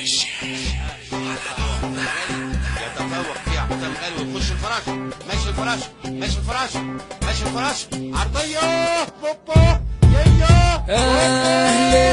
يتفوق فيها حسام غالي ويخش الفراش، ماشي الفراش، ماشي الفراش، ماشي الفراش، عرضية بوبا يا اهلي.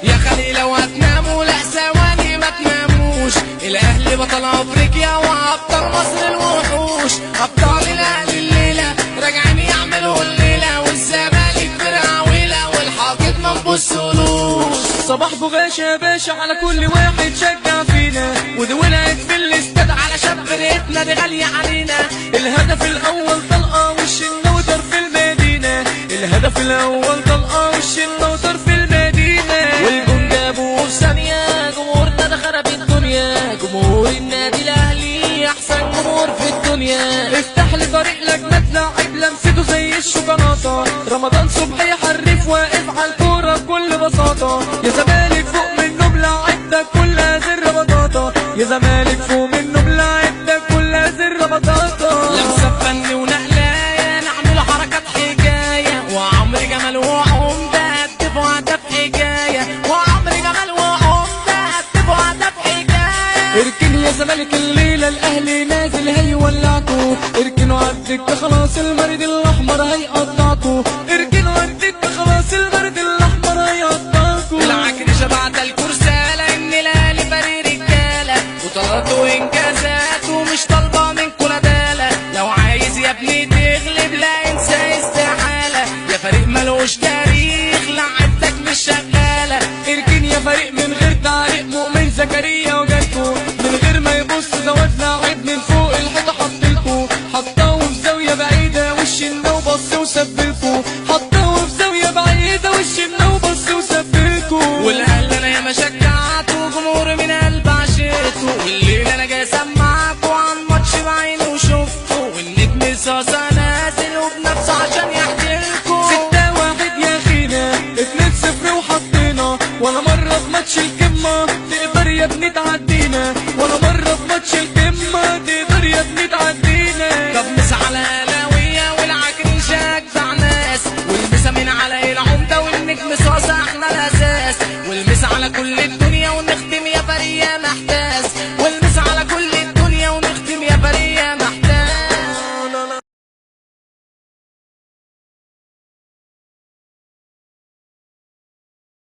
يا خلي لو هتناموا لا ثواني ما تناموش، الاهلي بطل افريقيا وابطال مصر الوحوش، ابطال الاهلي الليلة راجعين يعملوا الليلة، والزمالك فرقه عويله والحاقد ما نبصلوش. صباح بغاشة يا باشا على كل واحد شجع فينا، ودي ولعت في الاستاد علشان فرقتنا دي غالية علينا. الهدف الاول طلقه والشنوتر في المدينة، الهدف الاول طلقه والشنوتر في المدينة، والجون جابوه في ثانية، جمهورنا ده خرب الدنيا، جمهور النادي الاهلي احسن جمهور في الدنيا. افتح لي طريق لجنة لعيب لمسته زي الشوكولاتة، رمضان صبحي حريف واقف على الكورة بكل بساطة، يا زمالك فوق منه بلعبتك كلها زر بطاطا، يا زمالك فوق منه بلعبتك كلها زر بطاطا. لمسه فن ونقلايه نعمل حركات حكاية، وعمرو جمال وعمده هدف وهدف حكاية، وعمرو جمال وعمده هدف وهدف حكاية. اركن يا زمالك الليلة الاهلي نازل هيولعكو، اركنوا عالدكه خلاص المريض الاحمر هيقطعكو، اركنوا عالدكه خلاص المريض الاحمر هيقطعكو. العكرشة بعد الكرسالة ان الاهلي فريق رجالة، بطولات وانجازات ومش طالبة منكو ندالة، لو عايز يا ابني تغلب لا انسى استحالة، يا فريق ملوش تاريخ لعبتك مش شغالة. اركن يا فريق من غير تعليق، مؤمن زكريا وجاتكو من غير ما يبص دوت لعيب من فوق الحيطة حطلكو، حطاه في زاوية بعيدة والشناو بص وسبلكو، حطاه في زاوية بعيدة والشناو بص وسبلكو. والاهلي انا ياما شجعته جمهور من قلب عشقته، والليل انا جاي اسمعكوا عن ماتش بعيني وشفته، والنجم صاصا نازل وبنفسه عشان يحكيلكوا. 6-1 يا خينا 2-0 وحطينا، ولا مرة في ماتش القمة تقدر يا ابني تعدينا، ولا مرة في ماتش القمة تقدر يا ابني تعدينا.